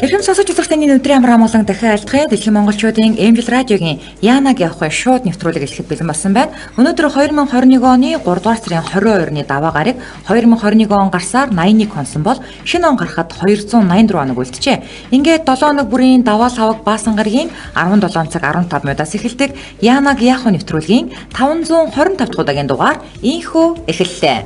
Эрхэм сонсогч үзэгч таны өдрийн амар амгалан дахин айлтгая. Дэлхийн монголчуудын Эмжил радиогийн Яанаг явах шууд нэвтрүүлэг эхлэхэд бэлэн болсон байна. Өнөөдөр 2021 оны 3 дугаар сарын 22-ны даваа гараг 2021 он гарсаар 81 хонсон бол шинэ он гарахад 284 хоног үлджээ. Ингээд 7 хоног бүрийн даваа лавг баасан гарагийн 17 цаг 15 минутаас эхэлдэг Яанаг яах вэ нэвтрүүлгийн 525 дахь удаагийн дугаар инхүү эхэллээ.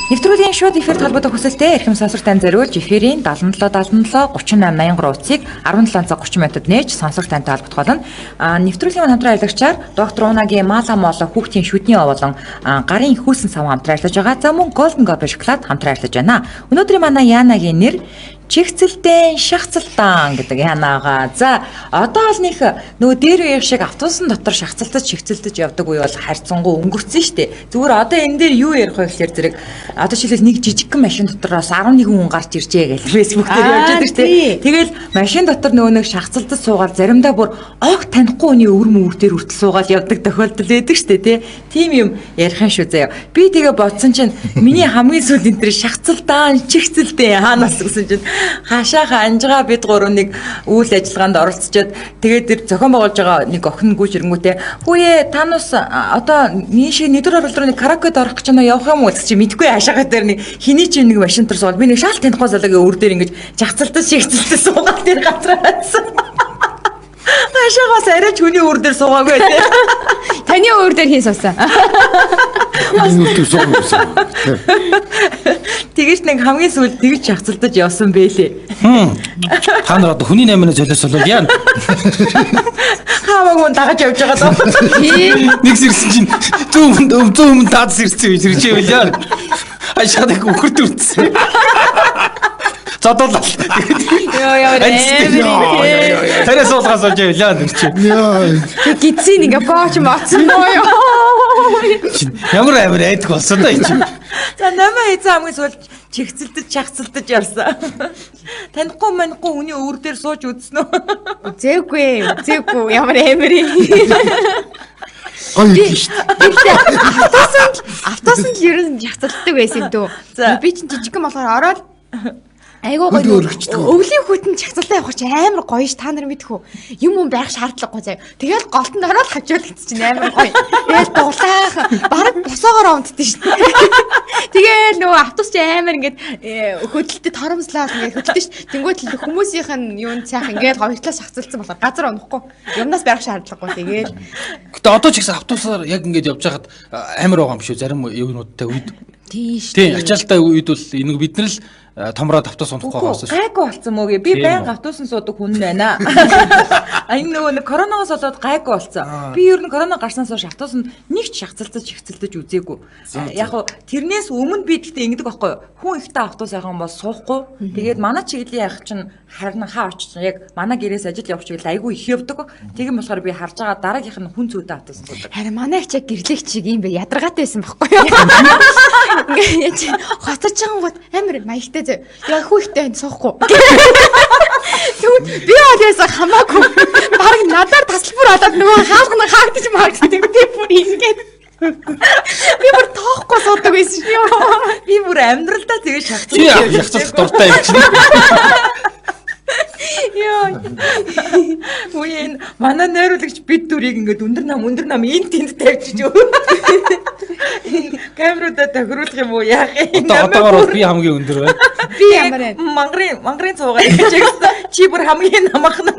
Нэвтрүүлгийн шууд эфирт холбогдох хүсэлтэд эрхэм сонсогч танд зориулж эфирийн 77 77 38 83 утсыг 17 цаг 30 минутад нээж сонсогч тантай холбогдох болно. Нэвтрүүлгийн маань хамтран ажиллагчаар доктор Унагийн Мала Мола хүүхдийн шүдний оволон гарын хүйсэн саван хамтран ажиллаж байгаа. За мөн Golden Gopi шоколад хамтран ажиллаж байна. Өнөөдрийн манай Янагийн нэр Чигцэлдэн шахацалтан гэдэг янаага. За одоо л нөх нөгөө дээр үеийн шиг автобусын дотор шахацалтаж чигцэлдэж явдаг үе бол харьцангуй өнгөрцөн штэ. Зүгээр одоо энэ дээр юу ярих вэ гэхээр зэрэг одоо жишээлбэл нэг жижигхэн машин дотроос 11 хүн гарч иржээ гэж Facebook дээр явж байдаг штэ. Тэгэл машин дотор нөгөө нэг шахацалтаж суугаад заримдаа бүр огт танихгүй хүний өвөр мөвөр дээр хүртэл суугаад явдаг тохиолдол байдаг штэ тий. Тийм юм ярих юм шүү заяа. Би тэгээ бодсон чинь миний хамгийн сүүл энэ төр шахацалтан чигцэлдэн хаанаас гэсэн чинь хашааха анжгаа бид гурав нэг үйл ажиллагаанд оролцоод тэгээд тэр зохион байгуулж байгаа нэг охин гүйж ирэнгүүтээ хүүе танус одоо нийшээ нэгдүгээр орол руу нэг караокед орох гэж байна явах юм уу гэж чи мэдгүй хашааха дээр нэг хиний чи нэг машин дээр суугаад би нэг шал танихгүй залуугийн өвөр дээр ингэж жагцалтаж шигцэлтэй суугаад тэр газар байсан. Хашаагаас арай ч хүний өвөр дээр суугаагүй тий. Таны өөр дээр хин суусан. Энэ үлдэх суусан. Тэгэж нэг хамгийн сүүлд тэгж жагцалтаж явсан бэлээ. Та нар одоо хүний найманы золиос болоод яана. Хаамаг хүн дагаж явж байгаа даа. Нэг сэрсэн чинь зүүн өмнө зүүн өмнө таад сэрсэн гэж ирж байвал яана. Ашаад их үхэрт үрдсэн. Зодуулал. Йоо ёо. Тариа суулгаас болж байвал яана тэр чинь. Яа. Гидсийн ингээ бооч моцсон боо ёо. Ямар амар айдаг болсон даа чи. За намаа эзэн хамгийн сүүлд чигцэлдэж чагцэлдэж явсан. Танихгүй манихгүй хүний өвөр дээр сууж үзсэн үү? Үзээгүй, үзээгүй. Ямар амар юм. Гоё идэх шүү дээ. Гэхдээ автобусан л ер нь жагцалдаг байсан юм дөө. За. Би чинь жижигхэн болохоор ороод айгуу Хөл гоё. өргөждөг. Өвлийн хүтэн чагцалтай явах чи амар гоё ш. Та нар мэдэх үү? Юм юм байх шаардлагагүй заяа. Тэгэл голтонд ороод хавжуулагдчих чинь амар гоё. Тэгэл дуглаах бараг босоогоор унтдээ ш. Тэгэл нөгөө автобус чи амар ингээд хөдөлтөд торомслаад ингээд хөдөлтөө ш. Тэнгүүт л хүмүүсийнх нь юунд сайхан ингээд хоёр талаас шахацалсан болохоор газар унахгүй. Юмнаас барих шаардлагагүй. Тэгэл Гэтэ одоо ч ихсэн автобусаар яг ингэж явж байхад амар байгаа юм шүү зарим юунуудтай үед. тийм ш. Тийм ачаалттай үед бол энэ бид нар л томроод автобус унахгүй Үгүй байгаас шүү. гайгүй болсон мөг. Би Тийм байнга үү. автобусан суудаг хүн байна. А энэ нөгөө нэг коронавигоос болоод гайгүй болсон. Би ер нь корона гарснаас хойш автобусанд нэг ч шахацалдаж чигцэлдэж үзээгүй. Яг хуу тэрнээс өмнө би гэхдээ ингэдэг байхгүй юу? Хүн ихтэй автобус яхан бол суухгүй. Тэгээд манай чиглэлийн ах чинь харин хаа очсон. Яг манай гэрээс ажил явах чиглэл айгүй их явдаг. Тэгэн болохоор би харж байгаа дараагийнх нь хүн зүйтэй автобус суудаг. Харин манай их чиг гэрлэгч шиг юм бэ ядаргаатай байсан байхгүй юу? Ингээ яаж хоцорч байгаа гот амар маягтай зөө. Яа хүү ихтэй энэ суухгүй. Тэгвэл би бол яасан хамаагүй. Бараг надаар тасалбар болоод нөгөө хаалга нь хаагдчих маагддаг. Би бүр ингээд би бүр тоохгүй суудаг байсан шүү. Би бүр амьдралдаа тэгэж шахацсан. Чи яхацлах дуртай юм чинь. Йоо. Үгүй энэ манай найруулагч бид дүрийг ингээд өндөр нам энд тэнд тавьчих юу. Камеруудаа тохируулах юм уу яах юм? Одоо одоогоор бол би хамгийн өндөр байна. Би ямар вэ? Мангарын цуугаа хийж гэсэн. Чи бүр хамгийн намхан.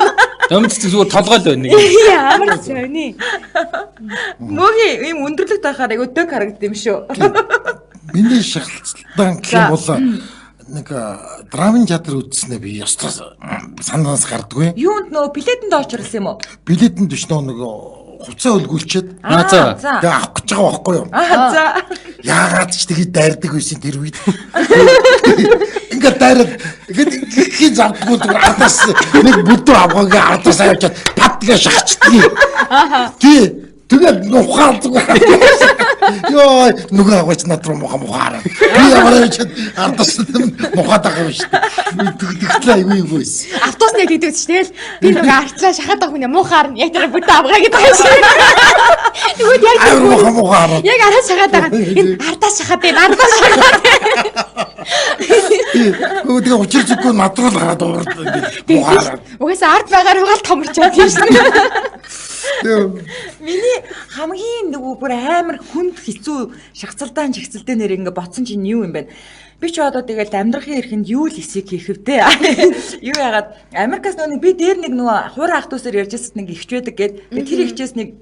Номд цэцэг зүгээр толгой л байна нэг. Ямар зөний. Мөгийн ийм өндөрлөгт байхаар айгу дөг харагдд юм шүү. Миний шахалтан гэх юм бол нэг драмын театр үзснээ би ёстой санаанаас гардаггүй. Юунд нөө билетэнд очрлсон юм уу? Билетэнд биш нөө нэг хувцас өлгүүлчихэд Аа, за. тэгээ авах гэж байгаа байхгүй юу? Аа за. Яагаад ч тгий дайрдаг байсан тэр үед. Ингээд дайраад ингээд хин завдгүй зүгээр ардаас нэг бүдүү авгаагээ ардаас авчиад пат гээ шахацдгийг. Тий. Тэгээд нухаал зүгээр. Йоо нүгэ аваач над руу муха мухаараа. Би ямар авчиад ардаас мухаад байгаа юм шүү дээ. Тэгтэл айгүй юу байсан. Автобус нэг гэдэг чинь тэгэл би нөгөө артлаа шахаад байгаа хүн муухаар нь яг тэр бүтэн авгаа гэдэг юм шиг. Тэгвэл яг Амар муха мухаараа. Яг араас шахаад байгаа. Энэ ардаас шахаад байна. Ардаас шахаад байна. Тэгээ учир зүггүй над руу л хараад уурд ингээд мухаараад. Угаасаа ард байгаа руугаа л томорчоод юм шин. Миний хамгийн нөгөө бүр амар хүнд хэцүү шахацалдаан чигцэлдээ нэр ингээ ботсон чинь юу юм бэ? Би ч одоо тэгэл амьдрахын эрхэнд юу л эсийг хийх вдэ? Юу яагаад Америкаас нөгөө би дээр нэг нөгөө хуур ах дүүсээр ярьж байсан нэг ихч байдаг гээд тэр ихчээс нэг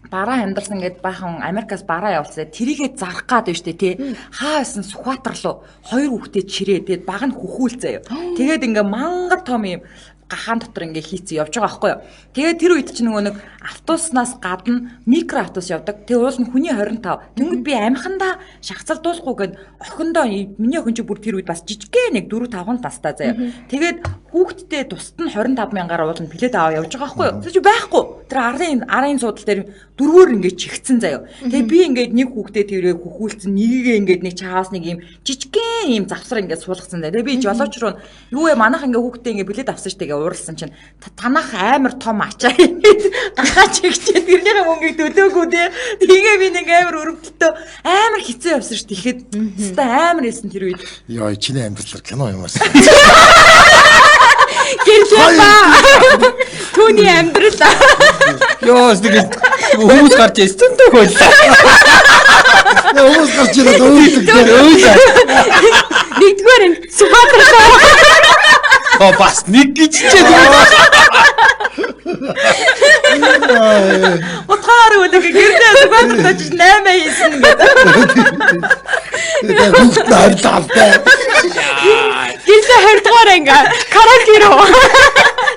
бараа амьдарсан гэд баахан Америкаас бараа явуулсан. Тэрийгээ зарах гад байна штэ тий. Хаа байсан Сүхбаатар руу хоёр хүүхдээ чирээ. Тэгээд баг нь хөхүүл заяа. Тэгээд ингээ мангар том юм гахаан дотор ингээ хийцэн явж байгаа байхгүй юу. Тэгээд тэр үед чинь нөгөө нэг автобуснаас гадна микро автобус явдаг. Тэгээ уул нь хүний 25. Тэнгүүд би амхандаа шахацалдуулахгүй гэд охиндоо миний охин чи бүр тэр үед бас жижигхэн нэг 4 5 настай заяа. Тэгээд хүүхдтэй тусад нь 25 мянгаар уул нь плед аваа явж байгаа байхгүй юу. Тэр чи байхгүй. Тэр арын суудал дээр дөрвөөр ингээ чихцэн заяа. Тэгээ би ингээд нэг хүүхдээ тэрээ хөхүүлсэн нэгээ ингээд нэг чаас нэг юм жижигхэн юм завсар ингээд суулгацсан заяа. Тэгээ би жолооч руу юу вэ манайх ингээ хүүхдээ ингээ плед авсан штэ гээ ууралсан чинь танах амар том ачаа ингээд гахаа чигчээ тэрнийхээ мөнгийг төлөөгүй те. Тэгээ би нэг амар өрөвдөлтөө амар хэцүү явсан штэ. Тэгэхэд хэвээ амар хэлсэн тэр үед. Йоо чиний амьдралаар кино юм аа. Гэрлээ ба. Түүний амьдрал. Йоо тэгээд хүмүүс гарч ирсэн дөө хөллөө. Хүмүүс гарч ирээд өөдөг. Нэгдүгээр нь Сүхбаатар руу. Оо бас нэг гэж чээ. Утгаар үлэг гэрдээ Сүхбаатарт очиж 8 хийсэн гэдэг. Тэгээ хүүхд нь харилаа алтай. Гэрлээ 20 дугаар анги. Караоке руу.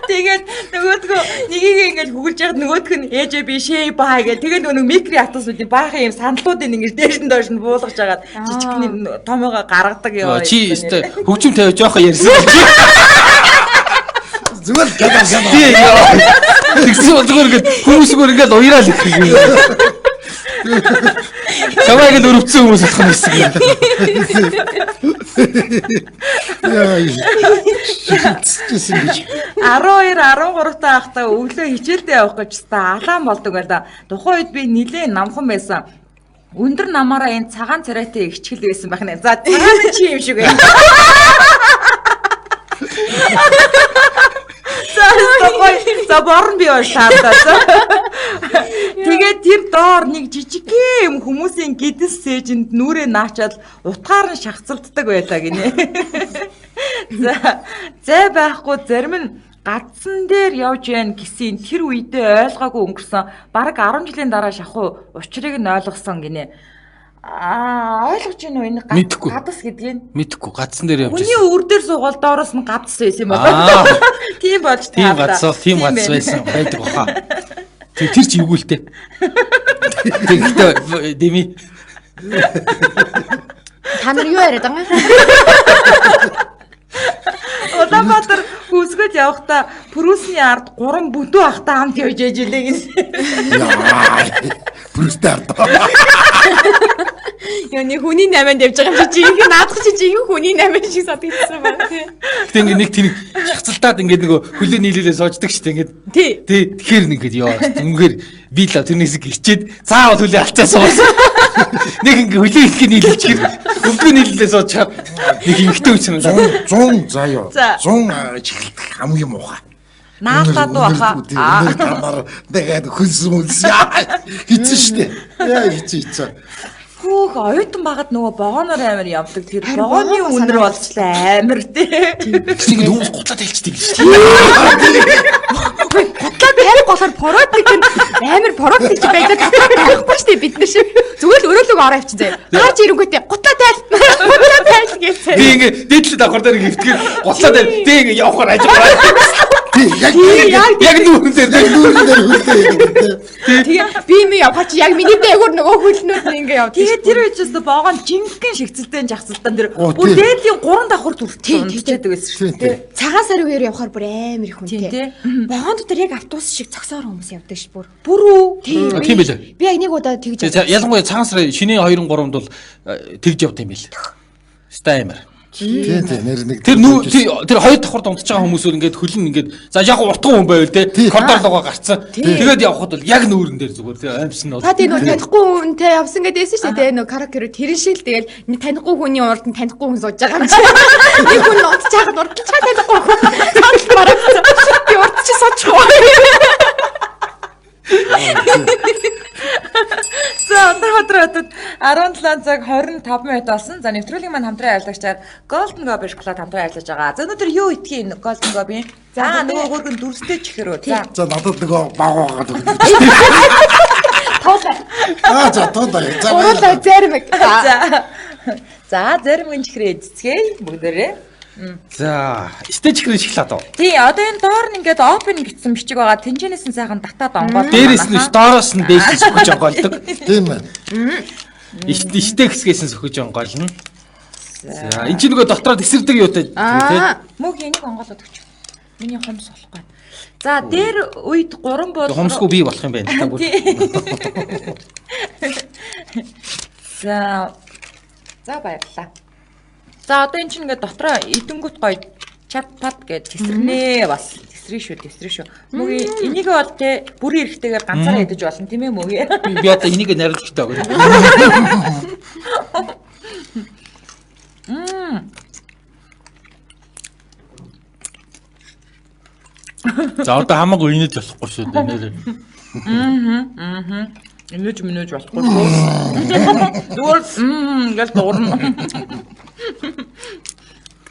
Тэгээд нөгөөдгөө нэгийг ингээд хөглж яхад нөгөөх нь ээжээ би шээ баа гэл тэгээд нөгөө микро автобусуудын баахан юм сандлуудын ингээд дээш нь доош нь буулгаж агаад жижигхэн томоогоо гаргадаг ёо. Чи өстой хөгжим тавиа жоохон ярьсан. Зүгээр л кино кино. Тий ёо. Тэгсэн бол зүгээр ингээд хүмүүс зүгээр ингээд уяраал их юм. Чамайг л өрөвдсөн хүмүүс болох юм хэсэг юм. Яа. Шигцчихсэн гэж. 12 13 та байхдаа өглөө хичээлдээ явах гэж та алаан болдог байла. Тухайн үед би нилээн намхан байсан. Өндөр намаараа энэ цагаан царайтай ихчгэл байсан байх нэ. За цагаан чи юм шиг байна. За гоё. За борн би болж таарлаа. Тэгээд тэр доор нэг жижигхэн юм хүмүүсийн гэдэс сээжинд нүрээ наачаад утгаар нь шахацалддаг байлаа гинэ. За зай байхгүй зарим нь гадсан дээр явж яана гэсэн тэр үедээ ойлгоогүй өнгөрсөн. Бараг 10 жилийн дараа шахуу учрыг нь ойлгосон гинэ. Аа ойлгож байна уу энэ гадас гэдгийг? Мэдхгүй гадсан дээр явж байсан. Хүний өвөр дээр суугаал доороос нь гадас байсан юм байна. Тийм болж таа. Тийм гадас, тийм гадас байсан байдаг баха. Тэр чи эвгүй л дээ. Тэгэхдээ Деми та нар юу яриад байгаа юм? Улаанбаатар хүсгэж явахдаа Прүсний ард 3 бүдүү ахтай хамт явж яж илээ гэсэн. Яа. Прүстэй ард. Яа нэг хүний 8-нд явж байгаа юм чи жинхэнэ наадах чи жинхэнэ хүний 8 шиг санагдсан байна тий. Гэтэ ингээ нэг тэнэг шахацалтаад ингээ нөгөө хөлөө нийлүүлээ сууждаг шүү дээ ингээ. Тий. Тий. Тэгэхээр ингээд ёо үнэхээр би л тэрнээс гिचээд заавал хөлөө алцаа суусан. Нэг ингээ хөлөө итгэх нийлүүлчихэр өвдгөө нийлүүлээ суучаад нэг эмхтэй үчнэ. 100 заяа. 100 чихэлдэх хамгийн муухай. Наалтаад уу баха. Аа танаар тэгээд хөлсөн үлсэн. Хэцүү шүү дээ. Яа хэцүү хэцүү. Хүүх оюутан багад нөгөө вогоноор амар явдаг. Тэр вогоны үнэр болчлаа амар тий. Тэгсэн ингээд хүмүүс гутлаа тайлчдаг шүү дээ. Гутлаа тайлах болохоор протик нь амар протик чи байдаг байхгүй шүү дээ бид нар шиг. Зүгээр л өрөөлөг ороо авчин заяа. Гарч ирэнгүүтээ гутлаа тайл. Гутлаа тайл гэсэн. Би ингээд дээдлээ давхар дээр хэвтгэр гутлаа тайл. Тэ ингээд явахаар ажиглаа. Тий яг яг нүүрэн дээр нүүрэн дээр хөлтэй гэдэг. Тэгээ би юм явахаар чи яг миний дээгүүр нөгөө хөлнүүд нь ингээ явдаг. Тэгээ тэр үед ч өстө боогон жинхэнэ шигцэлтэй жагсалтай тэр бүр дээдлийн 3 давхар төрчихдөг унтчихэд байсан шүү дээ. Цагаан сар үеэр явахаар бүр амар их хүнтэй. Вагон дотор яг автобус шиг цогсоор хүмүүс явдаг ш бүр. Бүр үү? Тийм байлээ. Би яг нэг удаа тэгж ялангуяа цагаан сар шинийн 2 3-нд бол тэгж явд юм байл. Ста амар. Тийм тийм нэр нэг Тэр нүү тэр хоёр давхар дунтж байгаа хүмүүс өөр ингээд хөлн ингээд за яг утган хүн байвал те коридор руугаа гарцсан. Тэгээд явхад бол яг нүүрэн дээр зүгээр те аимсан нь бол. Та тийм нөө танихгүй хүнтэй явсан гэдэг байсан шүү дээ те нөө караоке руу тэрэн шиг л тэгэл нэг танихгүй хүний урд нь танихгүй хүн сууж байгаа юм чи. Нэг хүн унтж байхад урд нь чаа танихгүй хүн. Цааш барагдсан. Би урд чи суучихгүй. За Өнөрхотор хотод 17 цаг 25 минут болсон. За нэвтрүүлгийн маань хамтран ажиллагчаар Golden Gobi шоколад хамтран ажиллаж байгаа. За өнөөдөр юу идэх юм Golden Gobi? За нөгөө хөргөн дүрстэй чихэр үү. За За надад нөгөө баг байгаад өгнө. Туулаа. Аа за туулаа. За Уруулаа зармиг. За. За зарим чихрээ эзэцгээе бүгдээрээ. За стейж чихрийн шоколад уу? Тий, одоо энэ доор нь ингээд open гэсэн бичиг байгаа. Тэнчэнээс нь сайхан татаад онгоол. Дээрээс нь доороос нь дээш нь сөхөж онгойлдог. Тийм ээ. Иштэй хэсгээс нь сөхөж онгойлно. За энэ чинь нөгөө дотроо тэсэрдэг юутай тий. Аа. Мөг энийг онгоолоод өгч. Миний хомс болох гээд. За дээр үед 3 бууд Хомсгүй бий болох юм байна та бүр. За. За баярлалаа. За одоо эн чинь ингээд дотроо идэнгүүт гоё чат пат гэж тесрнэ бас. Тесрэн шүү, тесрэн шүү. Мөг энийг бол те бүрийн эрэхтэйгээр ганцаараа идэж болно тийм ээ мөг. Би одоо энийг нариулагтай байгаа. За одоо хамаагүй инээж болохгүй шүү дээ нэрээ. Инээж минэж болохгүй шүү. Зүгээр ингээл дуурна.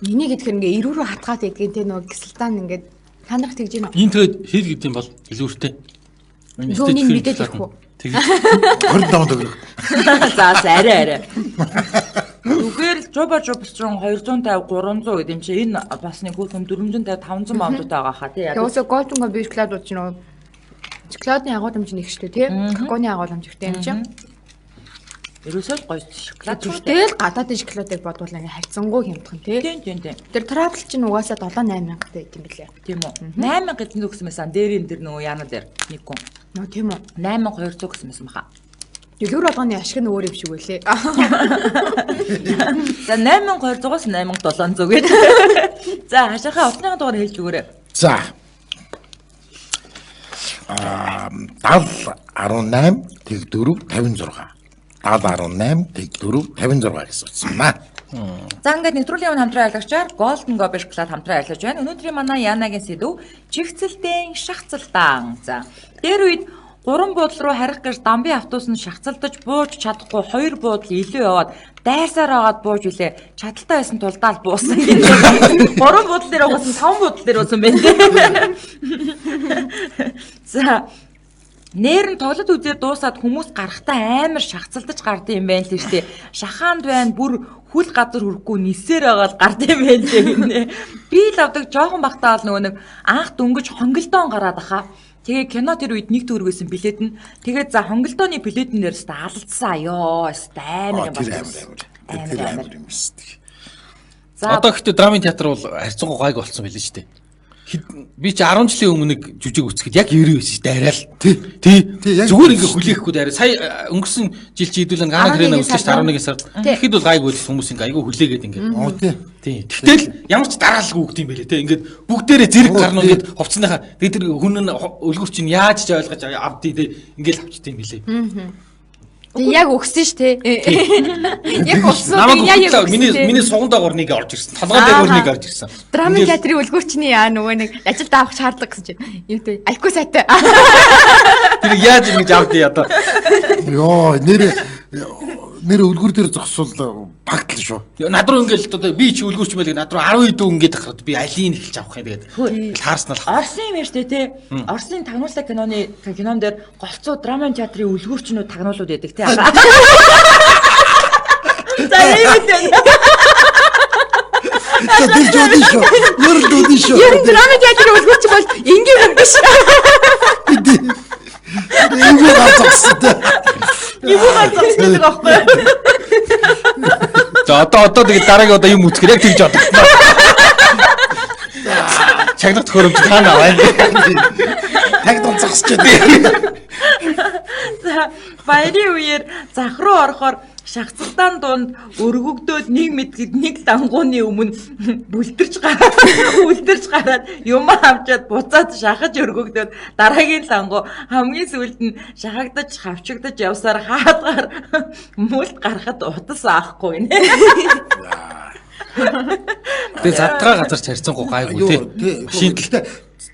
Миний гэдгээр ингээ эрүү рүү хатгаад идэгэн те нөгөө гисэлтан ингээд та нарт тэгж гинэ. Энэ тэгээд хэр гэдэг юм бол илүү өртэй. Зүүнний мэдээд ирэх үү? Тэгэж 25 төгрөг. За за арай арай. Зүгээр л Chupa Chups ч 250 300 гэдэг юм чи энэ бас нэг хүүхэн 450 500 мамдтай байгаа хаа тий. Тэгээс Golden Gobi шоколад бол чинь нөгөө шоколадны агуулмж нэг шүү дээ тий. Какаоны агуулмж ихтэй юм чинь. Ерөөсөө л гоё шоколад шүү дээ. Тэгэл гадаадын шоколадыг бодвол ингээ харьцангуй хямдхан тий. Тийм тийм тийм. Тэр трапл чинь угаасаа 7 8 мянгатай байт юм билээ. Тийм үү. 8000 гэсэн үг гэсэн байсан. Дээрийн тэр нөгөө яана дээр нэг хүн. Нөө тийм үү. 8200 гэсэн байсан баха. Дэлгүүр болгоны ашиг нь өөр юм шиг байлээ. За 8200-аас 8700 гээд. За хашаахаа утасны дугаар хэлж өгөөрэй. За. Аа 70 18 тэг 4 56. 70 18 тэг 4 56 гэсэн утас юм аа. За ингээд нэвтрүүлгийн өмнө хамтран ажиллагчаар Golden Gobi шоколад хамтран ажиллаж байна. Өнөөдрийн манай Янагийн сэдв чигцэлдэн шахацалдаан. За дээр үед гурван буудлын руу харих гэж дамбын автобус нь шахацалдаж бууж чадахгүй хоёр буудал илүү яваад дайрсаар агаад бууж үлээ. Чадaltaй байсан тулдаал буусан гэдэг. Гурван буудлын дээр угаасан таван буудлын дээр уусан байна. За Нэр нь тоглолт үзээд дуусаад хүмүүс гарахтаа амар шахацалдаж гардыг юм байна л шүү дээ. Шахаанд байна бүр хүл газар хүрэхгүй нисээр байгаа л гард юм байна л гинэ. Би л авдаг жоохон бахтаа л нөгөө нэг анх дөнгөж хонголдоон гараад аха. Тэгээ кино тэр үед нэг төгрөг байсан билет нь. Тэгээ за хонголдооны билетэн дээр өстө алдсан ёо өстө амар юм Тэр болсон. амар амар. Тэр амар юм шүү дээ. За Одоо гэхдээ драмын театр бол харьцангуй гайг болсон байлээ шүү дээ. Би чи 10 жилийн өмнө нэг жүжиг үзэхэд яг 90 байсан шүү дээ арай л. Тий. Тий, яг Зүгээр ингээ хүлээхгүй арай. Сая өнгөрсөн жил чи хэдүүлэн Гана 11 Грэна үзлээ шүү дээ сард. 11 сард. Тэгэхэд бол гайг байсан хүмүүс ингээ айгүй хүлээгээд ингээ. Оо тий. Тий. Тэгтэл ямар ч дараалалгүй өгд юм бэлээ те. Ингээд бүгдээрээ зэрэг Оо, гарна тий. ингээд хувцсныхаа тэгээд тэр хүн нь өлгөр чинь яаж ч ойлгож авдیں те. Ингээд авчт юм бэлээ. Тэг яг өгсөн ш тэ. Яг өгсөн. Намайг Яг яг өгсөн. өгсөн. Миний суган дагуур нэг орж ирсэн. Толгойн дагуур нэг орж ирсэн. Драмын Ингээд- театрын үлгүүрчний яа нөгөө нэг ажилд авах шаардлага гэсэн чинь. Юу тэ IQ сайтай. Тэр яаж ингэж авдیں одоо. Йоо нэр нэр үлгүр дээр зогсвол багтал шүү. Над руу ингээл одоо би чи үлгүүрч мэлэг над руу 10 дүү ингээд гараад би алийг эхэлж авах юм тэгээд таарснаа л авах. Орсын юм байна штэ тий. Орсын тагнуултай киноны кинон дээр голцоо драмын театрын үлгүүрчнүүд тагнуулууд байдаг тий. За ийм л байна. За тэр ч үдэн шүү. Ер нь үдэн шүү. Ер нь драмын театрын үлгүүрч бол энгийн хүн биш. Эвгүй гар зогссон те. Эвгүй зогсдог байхгүй юу? За одоо тэгээд дараагийн удаа юм үзэхээр яг тэгж бодогдсон. Чагнах төхөөрөмж таана аваа. Таг дон зогсож байна. За баярын үеэр зах руу орохоор Шахацлаан дунд өргөгдөөд нэг мэдгэд нэг лангууны өмнө бүлдэрч гараад бүлдэрч гараад юм авчаад буцаад шахаж өргөгдөөд дараагийн лангуу хамгийн сүүлд нь шахагдаж хавчигдаж явсаар хаалгаар мүлт гарахад утас аахгүй нэ. Тэгээ задгаа газар ч харьцангуй гайгүй тий. Машин гэхдээ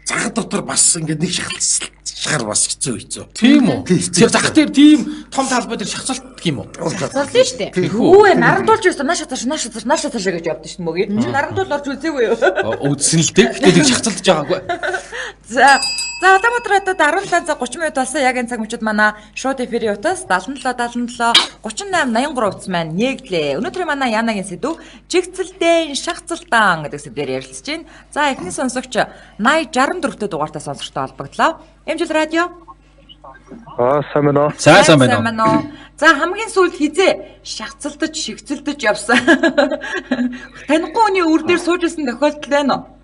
зах дотор бас ингээд нэг шахалцгаар бас хэцүү хэцүү. Тийм үү? Тий, хэцүү. Тэр зах дээр тийм том талбай дээр шахацалт юм уу? Шахацлаа шүү дээ. Тэхүү. Үгүй нарандуулж байсан нааш цааш нааш цааш нааш цааш гэж явдсан шүү дээ мөгийн. Чи нарандуул орж үзээгүй юу? Үзсэн л дээ. Гэтэ тэг шахацалдаж байгаагүй. За За Улаанбаатар хотод 17 цаг 30 минут болсон. Яг энэ цаг мөчид манай шууд эфирийн утас 77 77 38 83 утас маань нэгдлээ. Өнөөдрийн манай Янагийн сэдв чигцэлдэн шахацалдаан гэдэг сэдвээр ярилцж байна. За эхний сонсогч 80 64 дэх дугаартай сонсогчтой холбогдлоо. Эмжил радио. Аа сайн байна уу? За сайн байна уу? уу? За хамгийн сүүлд хизээ шахацалдаж шигцэлдэж явсан. Танихгүй хүний үр дээр сууж исэн тохиолдол байна уу?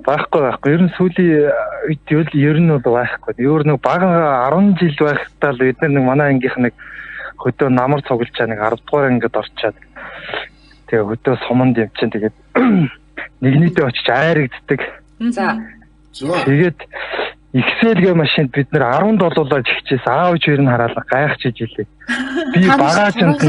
Байхгүй байхгүй. Ер нь сүүлийн үед ер нь бол байхгүй. Өөр нэг бага 10 жил байхдаа л бид нар нэг манай ангийнх нэг хөдөө намар цуглаж чаа нэг 10 дугаар ангид орчаад тэгээ хөдөө суманд юм чинь тэгээд нэгнийдээ очиж айрагддаг. За. Тэгээд Excel гэ машинд бид нэр 17-уулаад чихжээс аав чи ер нь хараал гайхчихж илээ. Би багаажинд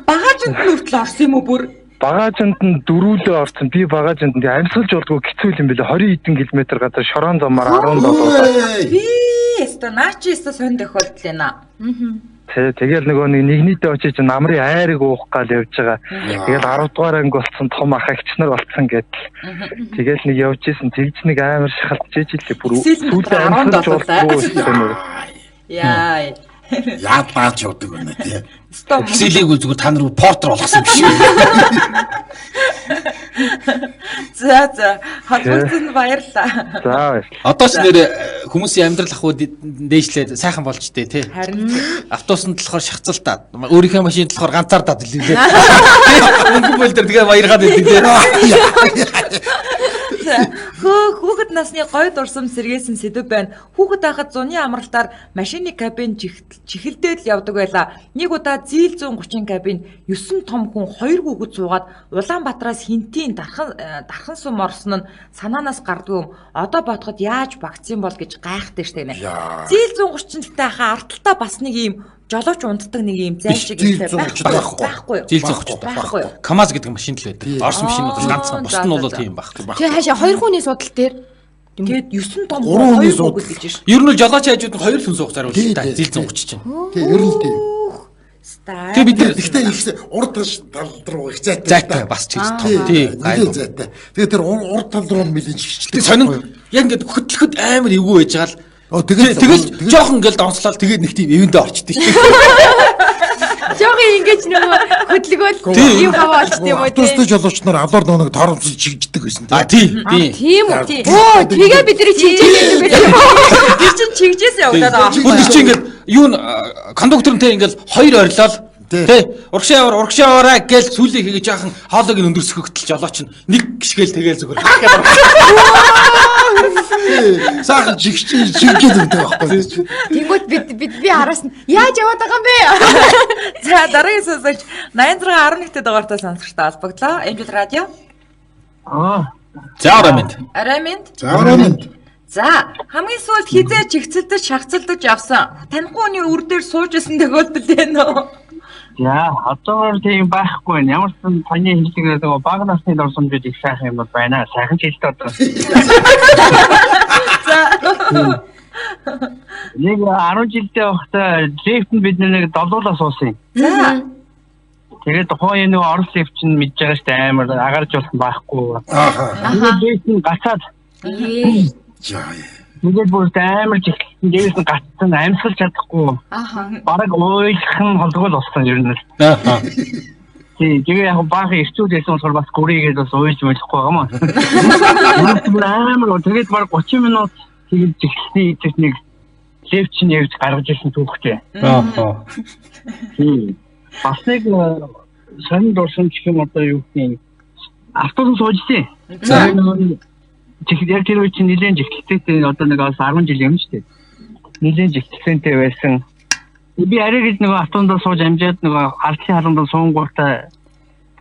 Багаажинд нь хүртэл орсон юм уу бүр? Багаажинд нь дөрүүлээ орсон. Би багаажинд нь амьсгалж болдгоо хэцүү юм бэлээ. 20 хэдэн километр газар шорон замаар 17. Би өстө наа чи өстө сонь тохиолдол байна. Тэ тэгэл нөгөө нэг нэгнийдээ очиж намрын айрыг уух гал явж байгаа. Тэгэл 10 дугаар анги болсон том ах эгч нар болцсон гэдэл. Тэгэл нэг явж исэн тэгж нэг амар шахалж ижил бүр сүүлдээ амьсгалж болдгоо юм. Яа. Яа баач явдаг байна тий. Стоп. Excel-ийг зүгээр та нар портер болгосон юм биш. За за холбогдсон баярлалаа. За баярлалаа. Одоо ч нэр хүмүүсийн амьдрал ах уу дээшлээд сайхан болж тээ тий. Харин Автобусанд болохоор шахацалтаад, өөрийнхөө машинд болохоор ганцаар дад лээ. Мөнгө бол дээр тэгээ баяргаад байдаг тий. Хөө хүүхэд насны гой дурсам сэргээсэн сэдв байна. Хүүхэд байхад зуны амралтаар машины кабин чихэлдээд л явдаг байлаа. Нэг удаа зийл 130 кабин 9 том хүн 2 хүүхэд суугаад Улаанбаатараас хинтийн дархан сум орсон нь санаанаас гардгүй юм. Одоо бодоход яаж багцсан бол гэж гайхдаг штэ гэнэ. Зийл 130 гэхдээ хаа арталтаа бас нэг юм жолооч унтдаг нэг юм зай шиг Зийл 130 байхгүй юу? Зийл 130 байхгүй юу? КАМАЗ гэдэг машин л байдаг. Орос машинууд бол ганцхан, бусд нь бол тийм байхгүй. Тэгээ хаашаа хоёр хүний судал дээр Тэгээд 9 том Гурван хүний хоёр судал. хүүхэд гэж шин. Ер нь бол жолооч хажууд нь хоёр л хүн суух Тий, зориултаа тий, зийл тий. 130 чинь. Тий, ер нь тий. Стаа. Тэгээ бид нар Гэхдээ их урд тал руу их зайтай. зайтай бас ч гэж том. Тий, Нилээн гайгүй. зайтай. Тэгээ тэр урд тал руу нь нилээн чигчдэг. Тэг сонин яг ингээд хөтлөхөд амар эвгүй байж байгаа л. Оо, тэгэл- тэгэл тэгэл- жоохон ингээд донцлол тэгээд нэг тийм эвэндээ орчдөг чинь. Жогын ингэж нөгөө хөдөлгөөл юм хаваа болчт юм уу Автобусны тий. жолооч нар алуур нөгөө нэг торомцол чигждэг байсан А тий, тий. Тийм үү? Тий. Оо тэгээ бид нэр чижээ юм байна. Тэр чинь чигжээс явагдаад байгаа Бүр тэр чинь ингээд юу н кондуктор нь те ингээд хоёр орилол Тий. те урагшаа яваар урагшаа яваарай гээл сүлийг хийгээ жаахан хоолойг нь өндөрсгөгтөл жолооч нь нэг гიშгээл тэгэл зүгээр хах гэдэг. Сайхан чигч чигжээд өгдөг байхгүй. Тэнгүүт бид бид би араас нь яаж яваад байгаа юм бэ? За дараагийн сонсогч 86 11 дэх дугаартай сонсогчтой холбогдлоо. Эмжил радио. Аа За орой минь. Орой минь. За орой минь. За хамгийн сүүлд хизээ чигцэлдэж шахацалдаж явсан. Танихгүй хүний үр дээр сууж исэн тохиолдол байна уу? За одоогоор тийм байхгүй байна. Ямар ч сан таны хэлдэг нөгөө бага насны дурсамжууд их сайхан юм бол байна. Сайхан ч хэлдэг одоо. За Нэг 10 жилдээ байхдаа лифтэнд бид нэг долуулаа суусан юм. За Тэгээд тухайн нөгөө орос лифт чинь мэдж байгаа шүү дээ амар агарж болсон байхгүй. Ааха. Тэгээд лифт нь гацаад За. тэгээд бүр амар жиглсэн. Дээрээс нь гацсан амьсгалж чадахгүй. Аха. Бараг уйлах нь холдгоо л болсон ер нь. Аа. Тий, тэгээ яг баахан ирчүүд байсан болохоор бас гүрийгээд бас уйлж мөлөхгүй байгаа юм аа. Бүр амар тэгээд баг 30 минут тэгээд жиглэсний идэх нэг лифт чинь явж гаргаж ирсэн түүхтэй. Аа. Тий. Бас нэг сонин дурсамж гэх юм одоо юу гэх юм автобус суужсэн. За. Яг тэр үе чинь нэлээд жигтлэлтэй одоо нэг бас 10 жил юм шүү дээ. Нэлээд жигтлэлтэй байсан. Би арай гэж нөгөө автобусанд сууж амжаад нөгөө алдлын хаалганд суунгуутаа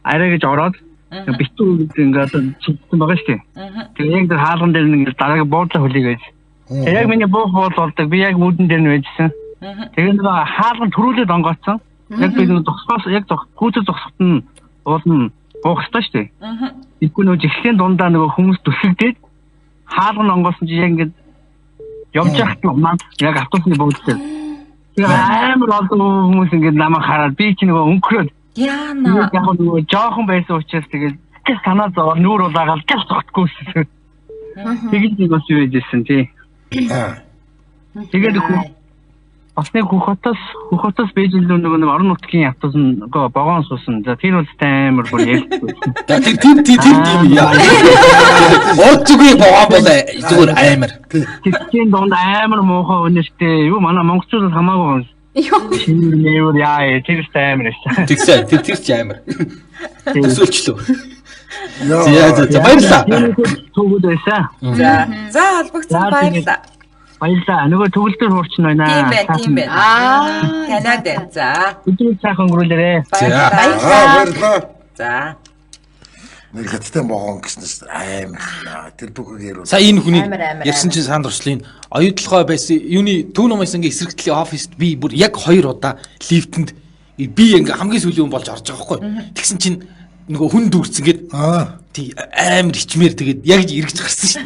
арай гэж ороод битүү гэж ингээд чигтсэн байгаа шүү дээ. Тэгээ яг тэр хаалган дээр нэг дараагийн буудлаа хүлээгээд. Тэгээ яг миний буух буул болдог. Би яг мүүдэн дээр нь байжсэн. Тэгээ нөгөө хаалган төрүүлээд онгоцсон. Яг би нөгөө зогсоос яг гүйцэл зогсоход нь уул нь буух ёстой шүү дээ. Тэгэхгүй нөгөө жигслийн дундаа нөгөө хүмүүс түлхэгдээд хаалган онгоосон чи яг ингээд явж байхад нь унаад яг автобусны буудлын дээр. Тэгээ амар олон хүмүүс ингээд намайг хараад би чи нөгөө өнгөрөөд Яна. Яг нөгөө жоохон байсан учраас тэгээд гэл санаа зовоо нүүр улаагаал гэл зогтгүйсэн. Тэгээд нэг бас юу яжсэн тий. Тэгээд бас нэг Хөхотоос Бээжин рүү нөгөө нэг орон нутгийн автобус нь вагон суусан. За тэр бол амар бүр ярьсан. За тэр тэр тэр тийм яа. Урд зүгийн вагон бол зүгээр амар. Тэгчийн дунд амар муухай үнэртэй. Юу манай монголчуудад хамаагүй. Йоо. Нээвэр яа тэр ч амар байсан. Тэгсэн тэр тэр ч амар. Төсөөлчлөө. Йоо. За за баярлалаа. Түүгүүд байсан. За. За холбогдсон баярлалаа. Баярлалаа. Нөгөө төгөлдөр хуурчин байна. Тийм байна, тийм байна. Аа. Танаад байна. За. Өдрийг сайхан өнгөрүүлээрэ. Баярлалаа. Баярлалаа. За. Нэг хятадын вагон гэснээс амар. Тэр бүхийг яруу. Сая энэ хүний Амар, амар, ярьсан чинь санд туршлын оюутлогоо байсан. Юуны Төв намын сангийн эсрэгтлийн оффист би бүр яг 2 удаа лифтэнд би ингээ хамгийн сүүлийн хүн болж орж байгаа байхгүй. Тэгсэн чинь нөгөө хүн дүүрсэн гээд тий амар ичмээр тэгээд яг эргэж гарсан шин.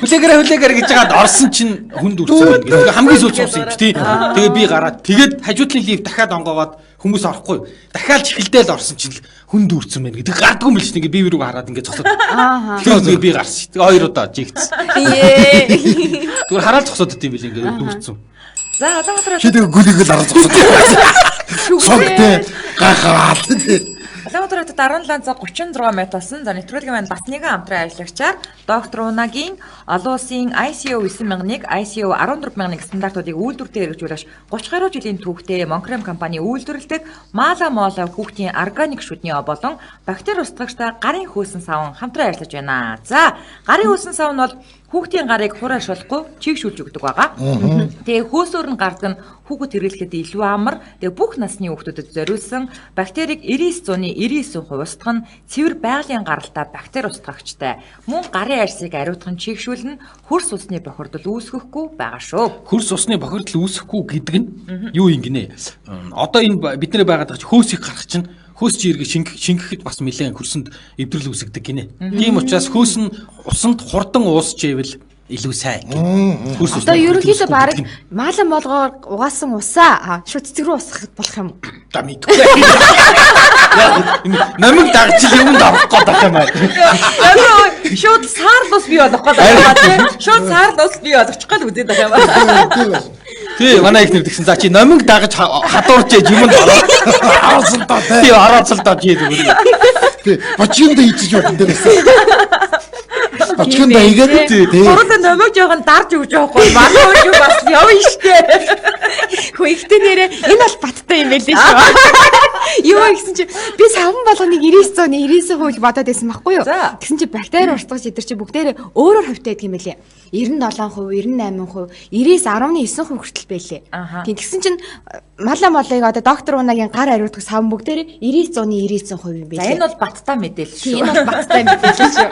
Хүлээгээрээ хүлээгээрээ гэж хагаад орсон чинь хүн дүүрсэн байна. Тэгээд хамгийн сүүл суусан юм чи тий. Тэгээд би гараад тэгээд хажуудлын лифт дахиад онгоогоод хүмүүс орохгүй. Дахиад чихэлдэл орсон чинь л хүн дүүрсэн байна гэдэг. Гардгүй юм л шин. Ингээ би рүү хараад ингээ зогсоод. Ааха. Тэгээд би гарсан шин. Тэгээд хоёр удаа жигдсэн. Ее. Зүгээр хараад зогсоод идэв юм бил ингээ дүүрсэн. За Улаанбаатар Чи тэг гүлийг л арга зогсоод. Согтэй гахаад. Улаанбаатар хотод 17 цаг 36 минут болсон. За нэвтрүүлгийн маань бас нэгэн хамтран ажиллагчаар доктор Унагийн олон улсын ICO 9001, ICO 14001 стандартуудыг үйлдвэртээ хэрэгжүүлж 30 гаруй жилийн түүхтэй Монкрем компани үйлдвэрлэдэг Мала Мола хүүхдийн органик шүдний болон бактери устгагчтай гарын хөөсөн савн хамтран ажиллаж байна. За гарын хөөсөн савн бол хүүхдийн гарыг хураа шулахгүй чийгшүүлж өгдөг байгаа. Тэгээ хөөсөөр нь гардаг нь хүүхэд хэрэглэхэд илүү амар. Тэгээ бүх насны хүүхдүүдэд зориулсан бактерийг 99.99% устгах нь цэвэр байгалийн гаралтай бактери устгагчтай. Мөн гарын арьсыг ариутган чийгшүүлнэ, хөрс усны бохирдол үүсгэхгүй байгаа шүү. Хөрс усны бохирдол үүсэхгүй гэдэг нь юу юм гинэ? Одоо энэ бидний байгаад байгаа чи хөөсийг гарах чинь хөөс чи эргээ шингэхэд бас нэлээд хөрсөнд эвдрэл үүсгдэг гинэ. Тийм учраас хөөс нь усанд хурдан уусчээвэл илүү сайн. Хөрс усны Одоо ерөнхийдөө бохирдол баг үүсэхгүй гэдэг нь. маалан болгоор угаасан усаа шууд цэцэг рүү усгах болох юм. Да мэдгүй. Намиг дагч юмд авах гээд байх юм аа. Шууд саарл ус бий болох гээд байгаа тийм. Шууд саарл ус бий болгочих гээд үзээд байгаа юм аа. Тий, манай их нэр тэгсэн. За чи номиг дагаж хадуурч яж юмд ороо. Авсан доо Тий, орооцол доо чи зүгээр. тий. Бочинд хийчих юм дээрээс. Бочинд хийгээд тий. Хурлаа номиг жоохон дарж өгч байгаа хгүй. Манай үеч бас явна штэ. Хөө ихтэй нэрээ энэ бол баттай юм байлээ шүү. Юу гэсэн чи би савн болгоныг 99.99% бодоод байсан байхгүй юу? За. Тэгсэн чи бактери устгаж идэр чи бүгдээрээ өөрөөр хувьтай байдаг юм байлээ. 97%, 98%, 99.9% хүртэл байлээ. Аха. Тийм тэгсэн чинь мала молыг одоо доктор Унагийн гар ариутгах савн бүгдээрээ 99.99% юм За байлээ. энэ бол баттай мэдээлэл Тийм, шүү. энэ бол баттай мэдээлэл шүү.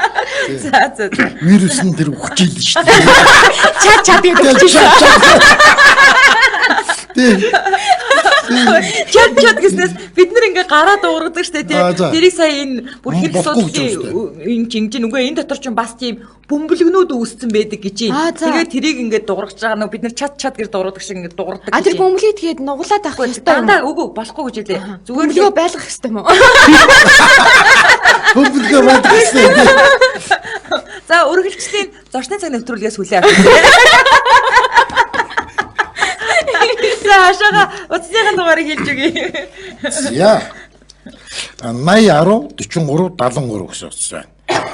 За за за. Вирус нь тэр хүчийл шүү дээ. Чад чад гэдэг чинь. Тий. Чад чад гэснээс бид нар ингээ гараа дуугаргадаг штэ тий. Аа, за. Тэрийг сая энэ бүр хэрэг Болохгүй гэж судлалын энэ жинж үгүй энэ дотор ч бас тийм бөмбөлгнүүд үүссэн байдаг гэж Аа, юм. за. Тэгээд тэрийг ингээ дуургаж байгаа нөө бид нар чад чад гэж дуургадаг шиг ингээ дуургадаг. А тэр бөмбөлгийг тэгээд нуглаад авах ёстой юм. дандаа үгүй болохгүй гэж хэлээ. Зүгээр Бөмбөлгөө л байлгах ёстой юм уу? Бөмбөлгөө байдаг гэсэн. За үргэлжлэлийн зочны цаг нэвтрүүлгээс хүлээн авах. За хашаага утасныхаа дугаарыг хэлж өгье. За. 80 10 43 73 гэсэн утас байна.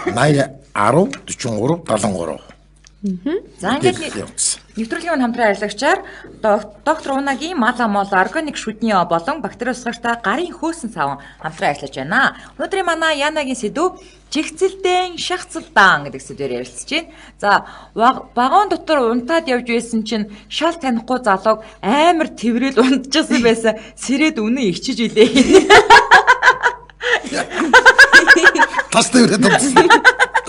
80 10 43 73. За ингээд Дэлхийн утас. Нэвтрүүлгийн маань хамтран ажиллагчаар доктор Унагийн Маламол органик шүдний болон бактери усгартай гарын хөөсөн саван хамтран ажиллаж байна. Өнөөдрийн манай Янагийн сэдв чигцэлдэн шахацалдаан гэдэг сэдвээр ярилцж байна. За, вагон дотор унтаад явж байсан чинь шал танихгүй залууг амар тэрэл унтчихсан байсан. Сэрэд үнэн ичиж илээ. Тас тэрээд унтсан.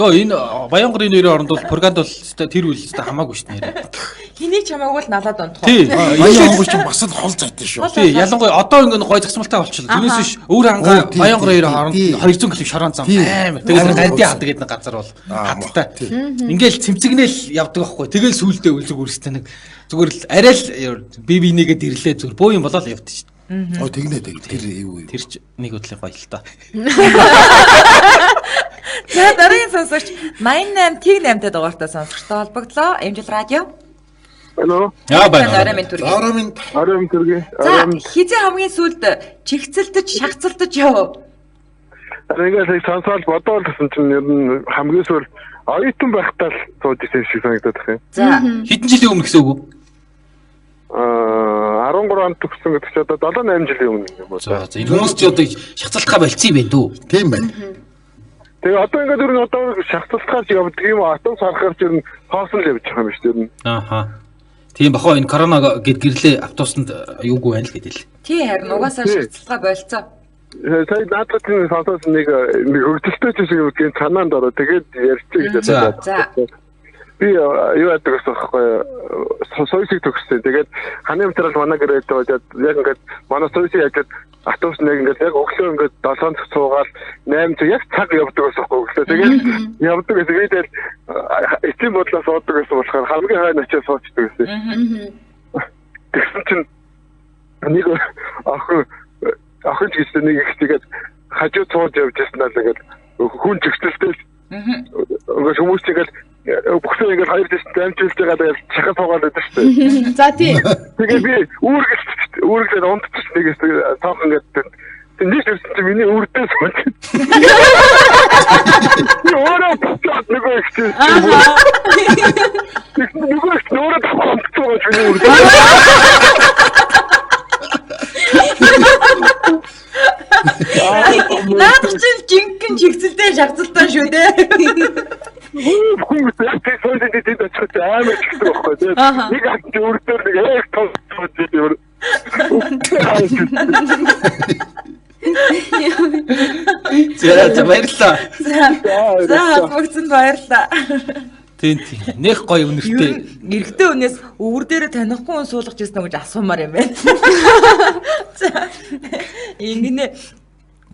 Гэхдээ энэ Баянгарын нэрийн оронд бол Пурганд бол тэр үйл өстой хамаагүй шүү дээ нэрээ. Хэний ч хамаагүй л налаад унтах. Тий. Баянгар чинь бас л хол зайтай шүү. Тий, ялангуяа одоо ингэ гой засмалтай болчихлоо. Тэрнээс биш өөр ангаа Баянгарын нэрийн оронд 200 км шорон зам амар. Тэгээд гандын хад гэдэг нэг газар бол хадтай. Ингээл цэмцэгнэл явдаг байхгүй. Тэгэл сүулдэ үлзэг үрстэй нэг зүгээр л арай л би бинийгээ дэрлээ зүгээр боо юм болоод явдаг шүү. Оо тэгнэ тэг тэр юу юу. Тэр ч нэг бодлын гоё л та. За дараагийн сонсогч 88 тэг 8-тай дугаартай сонсогчтой холбогдлоо. Эмжил радио. Алло. Яа байна. Орой минь төргий. Орой минь. Орой минь төргий. За хизээ хамгийн сүүлд чигцэлдэж шахацалдаж яв. Ингээл сонсоод бодоол гэсэн чинь ер нь хамгийн сүүл оюутан байхдаа л сууж исэн шиг санагдаад байна. За хэдэн жилийн өмнө гэсэн үг үү? 13 онд төгссөн гэдэг чинь одоо 7 8 жилийн өмнө юм уу. За за энэ хүмүүс чи одоо шахацалтгаа болцсон юм байна дүү. Тийм байна. Тэгээ одоо ингээд ер нь одоо шахацалтгаас явдаг юм атом сархаар ч ер нь хоосон л явж байгаа юм шүү дээ ер нь. Ааха. Тийм бахаа энэ корона гэд гэрлээ автобусанд юугүй байна л гэдэг л. Тий харин угаасаа шахацалтгаа болцоо. Сая наадад нь сонсоос нэг хөгжилтэй ч шиг юм гин санаанд ороо тэгээд ярьчих гэж бодлоо. За. Би юу яадаг гэсэн байхгүй соёлыг төгссөн. Тэгээд ханы материал манай гэрээд байгаад яг ингээд манай соёлыг яжаад автобус нэг ингээд яг өглөө ингээд 7 цаг суугаад 8 цаг яг цаг явдаг гэсэн байхгүй өглөө. Тэгээд явдаг гэсэн. Би тэгэл эцсийн бодлоо суудаг гэсэн болохоор хамгийн хойно очиж суучдаг гэсэн. Тэгсэн чинь нэг охин ч гэсэн нэг их тэгээд хажуу сууж явж байсан л ингээд хүн чигсэлтэй. Ингээд хүмүүс тэгээд бүхсэн ингээд хоёр дэс дамжуулж байгаа тэгээд чахал суугаад байдаг шүү дээ. За тий. Тэгээ би үүргэлээд унтчих нэгээс цаахан ингээд нэг ирсэн чинь миний үрдээ сууж. Би өөрөө буцаад нөгөө их чинь. Нөгөө их өөрөө давхар унтчих байгаа ч миний үрдээ. Наадах чинь жинхэнэ чигцэлтэй шахацалтай шүү дээ. Хүмүүс яг тийм соёлын тэнд очиход амар чигдэг байхгүй тийм. Нэг хат чи өөр дээр нэг яг том юм. За за баярлалаа. За холбогдсонд баярлалаа. Тийм тийм. Нэх гоё үнэртэй. Эрэгтэй хүнээс өвөр дээрээ танихгүй хүн суулгаж ирсэн үү гэж асуумаар юм байна. За ингэнэ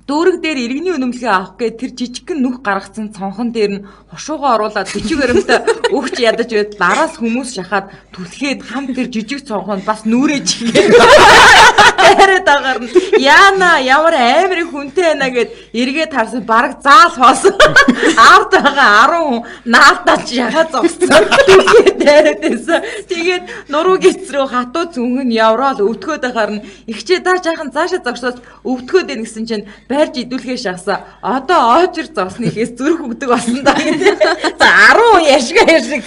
дүүрэг дээр иргэний үнэмлэхээ авах гээд тэр жижигхэн нүх гаргацсан цонхон дээр нь хошуугаа оруулаад бичиг баримтаа өгч ядаж байд лараас хүмүүс шахаад түлхээд хам тэр жижиг цонхонд бас нүрээ чигээд дайраад агаар нь яана ямар амар их хүнтэй байна гэд эргээд харсан бараг заал хоосон ард байгаа 10 хүн наалтаа шахаад зогссон түлхээд дайраад байсан. Тэгээд нуруу гиц рүү хатуу зүнхэн явраал өвтгөөд байхаар нь ихчээ даа жаахан цаашаа зогсоос өвтгөөд байна гэсэн чинь барьж идүүлэхээ шахсан. Одоо оожир зогсны ихээс зүрх өгдөг болсон да. За 10 яшиг яшиг.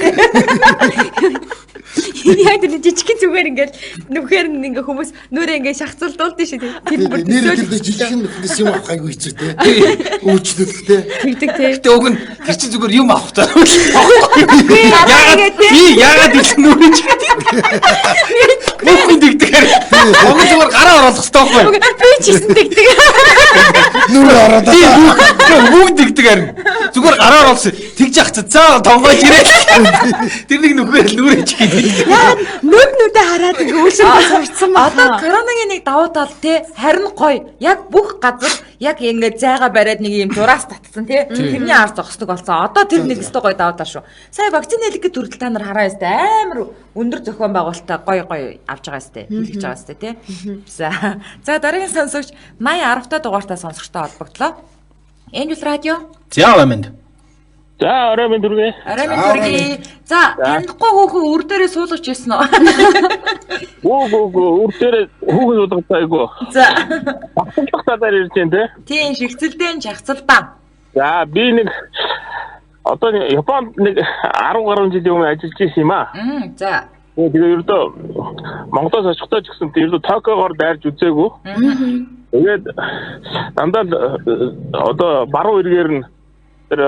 Яг тэр жижигхэн зүгээр ингээл нүхээр ингээ хүмүүс нүрээ ингээ шахацалдуулдээ шүү дээ. Тэр бүр нэр тэр жижигхэн нүхнээс юм авах айгүй хэцүү те. Өөчлөлт те. Тэгдэг те. Гэтэ уг нь тэр чинь зүгээр юм авах таа. Яагаад би яагаад ил нүрээ чигээд. Бүх хүн тэгдэг харин. Уг зүгээр гараа оруулах хэрэгтэй байхгүй. Би ч гэсэн тэгдэг. Нүрээ ороод. Бүгд тэгдэг харин. Зүгээр гараа оруулсан. Тэгж яах чи цаа тонгойж ирээ. Тэр нэг нүхээр нүрээ чигээд. Яагаад нүд нүдэ хараад ингээ үйлсээ сурцсан ба. Одоо коронагийн нэг давуу тал те харин гоё. Яг бүх газар яг ингээ зайгаа бариад нэг юм зураас татсан те. Тэрний ар зогсдог болсон. Одоо тэр нэг өстой гоё давуу тал шүү. Сая вакцины хэлэх гээд хүртэл та нар хараа өстэй амар өндөр зохион байгуулалттай гоё гоё авч байгаа өстэй. Хэлж байгаа өстэй те. За. За дараагийн сонсогч 80 10 та дугаартай сонсогчтой холбогдлоо. Angel радио. За аминд. За орой минь түргээ. Орой минь түргээ. За танихгүй хүүхэн үр дээрээ суулгаж ирсэн үү? Гүү үр дээрээ хүүхэн суулгаж айгу. За. Багцлах талаар ярьж байна те. Тийм шигцэлдэн чагцалдаан. За би нэг одоо Японд нэг 10 гаруй жилийн өмнө ажиллаж байсан юм аа. За. Тэгээ ердөө Монголоос очихдоо ч гэсэн ердөө Токиогоор дайрж үзээгүй. Тэгээд дандаа л одоо баруун эргээр нь тэр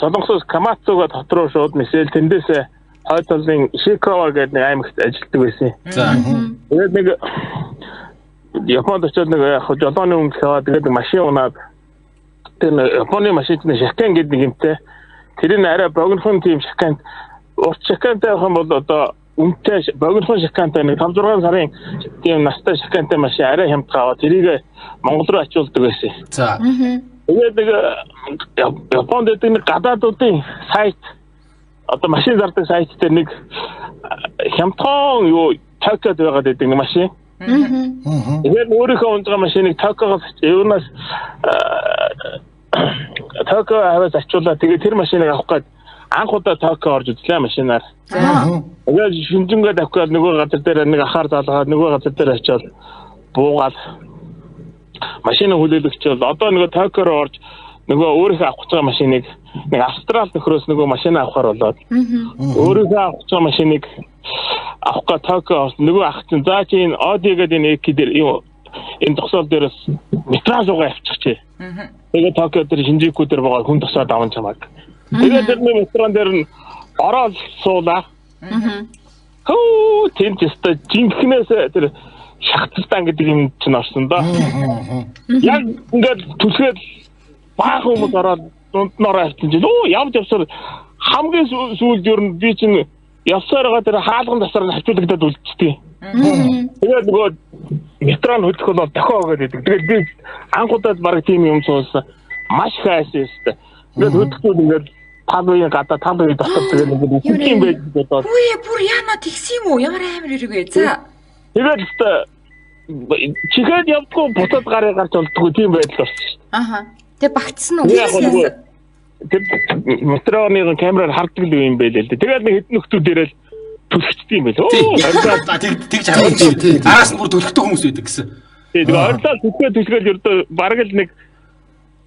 Солонгосоос Камацуга хот руу шууд нисэл тэндээсээ хойд талын Ишикава гэдэг нэг аймагт ажилладаг байсан. За. Тэгээд нэг Японд очиод нэг яг жолооны өнгө аваад тэгээд нэг машин унаад тэр Японы машин чинь шакан гэдэг нэг юмтай. Тэр нь арай богинохон тийм шакан урт шакантай байх юм бол одоо үнэтэй богинохон шакантай нэг 5 6 сарын тийм настай шакантай машин арай хямдхан аваад тэрийг Монгол руу ачуулдаг байсан. За. Тэгээд нэг Японд байдаг нэг гадаадуудын сайт одоо машин зардаг сайт дээр нэг хямдхан юу Токиод байгаад байдаг нэг машин. Тэгээд өөрийнхөө унж байгаа машиныг Токиогоос юунаас Токио хавьяас ачуулаад тэгээд тэр машиныг авах гээд анх удаа Токио орж үзлээ машинаар. Тэгээд шинжингээд авах гээд нөгөө газар дээр нэг ахаар залгаад нөгөө газар дээр очиод буугаад машина хүлээлгч бол одоо нөгөө Токио руу орж нөгөө өөрийнхөө авах гэж байгаа машиныг нэг Австрал нөхрөөс нөгөө машина авахар болоод өөрийнхөө авах гэж байгаа машиныг авах га Токио орсон нөгөө ах чинь за чи энэ Audi гэдэг энэ Эки дээр юу энэ тосол дээрээс метро руугаа явчихжээ. Тэгээд Токио дээр Шинжику дээр байгаа хүн тосоод аван чамааг. Тэгээд тэр нэг метрон дээр нь ороод суулаа. Хөө тэнд өстой жинхнээс тэр шахталтан гэдэг юм чинь орсон доо. Яг ингээд түлхээд баахан хүмүүс ороод дунд нь ороо авсан чинь өө явж явсаар хамгийн сүүлд ер нь би чинь явсаар байгаа тэр хаалган тасаар нь хажуулагдаад үлдчихдэг. Тэгээд нөгөө метро нь хөдлөх бол дохио өгöd байдаг. Тэгээд би анх удаад баг тийм юм суулсан. Маш их айсан өстой. Ингээд хөдлөхүүд ингээд тал үеийн гадаа тал үеийн дотор тэгээд ингээд юм байж бодоод. Үгүй бүр яана тэгсэн юм уу? Ямар амар хэрэг вэ? За. Тэгээд өстой чихээд явдггүй буцаад гарыг гарч болдгоо тийм байдал болсон шүү дээ. Аха. Тэгээ багтсан уу? Тэр метроны камераар хардаг л юм байл л дээ. Тэгээд нэг хэдэн нөхдүүд ирэл түлхчдэг юм байл. Өө тэгж харагдаж байна. Араас нь бүр түлхдэг хүмүүс байдаг гэсэн. Тэгээд ойрлоо түлхээ ердөө бараг л нэг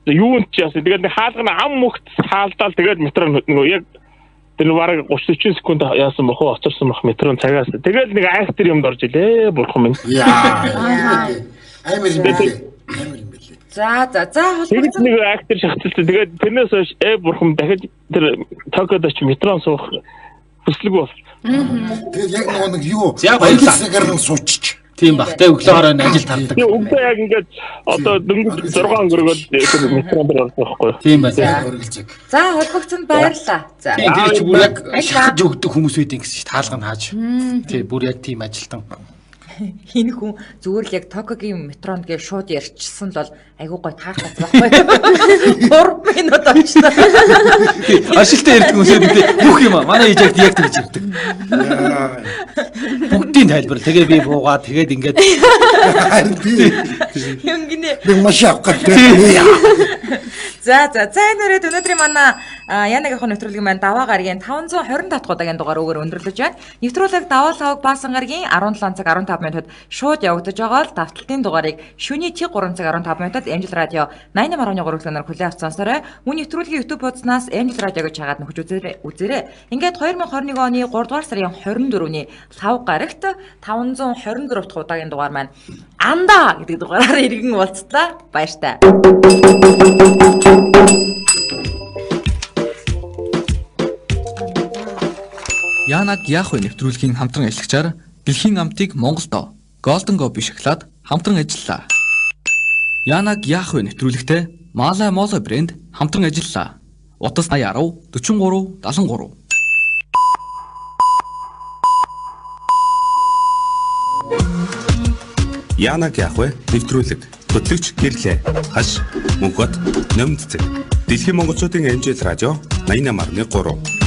юунд ч яасан. Тэгээд нэг хаалганы ам мөхт хаалдаал тэгээд метро нөгөө яг тэр бараг 30 40 секунд яасан бох уу оцорсон бох метрон цагаас. Тэгээд нэг айхтар юмд орж илээ бурхан минь. Яа. Амар юм байлээ. Амар юм байлээ. За за за холбогдсон. Тэгээд нэг актер шахацлаа. Тэгээд тэрнээс хойш бурхан дахиж тэр Токиод очиж метрон суух хүслэг бол. Тэгээд яг нөгөө нэг юу баярлалаа сууччих. Тийм бах. Тэ өглөө оройн ажил тардаг. Тийм өглөө яг ингээд одоо дөнгөж 6 өнгөрөөд тэр метрон дээр орсон байхгүй юу? Тийм байна. За холбогдсонд баярлалаа. За. Тийм тэр чи бүр яг шахаж өгдөг хүмүүс байдаг гэсэн чи таалга нь хааж. Тий бүр яг тийм ажилтан. Энэ хүн зүгээр л яг Токиогийн метронд гээ шууд ярьчихсан л бол айгуу гой таарах газар байхгүй. 3 минут очлоо. Ашигтай ярьдаг хүмүүс гэдэг бүх юм аа. Манай ээж яг тэгж ярьдаг. Бүгдийн тайлбар. Тэгээ би буугаа тэгээд ингээд харин би юм гинэ. Нэг машин авах гэдэг. За за за энэ үрээд өнөөдрийн манай Янагийн нэвтрүүлгийн маань даваа гарагийн 527 дахь удаагийн дугаар өгөр өндөрлөж байна. Нэвтрүүлэг даваа лавг Баасан гарагийн 17 цаг 15 минутад шууд явагдаж байгаа л давталтын дугаарыг шөнийн 3 цаг 15 минутад Angel Radio 88.3 өглөөнөр хүлээн авч сонсоорой. Мөн нэвтрүүлгийн YouTube хуудаснаас Angel Radio гэж хагаад нөхөж үзээрэй. Ингээд 2021 оны 3 дугаар сарын 24-ний лав гарагт 524 дахь удаагийн дугаар маань Анда гэдэг дугаараар иргэн уулзлаа. Баяртай. Янаг яах вэ нэвтрүүлгийн хамтран ажиллагчаар дэлхийн амтыг Монголдо Golden Gobi шоколад хамтран ажиллалаа. Янаг яах вэ нэвтрүүлэгтээ Малай Моло брэнд хамтран ажиллалаа. Утас 80 10 43 73. Янаг яах вэ нэвтрүүлэг хөтлөгч гэрлээ. Хаш Мөнхбат Номд цэг. Дэлхийн монголчуудын амжилт радио 88.3.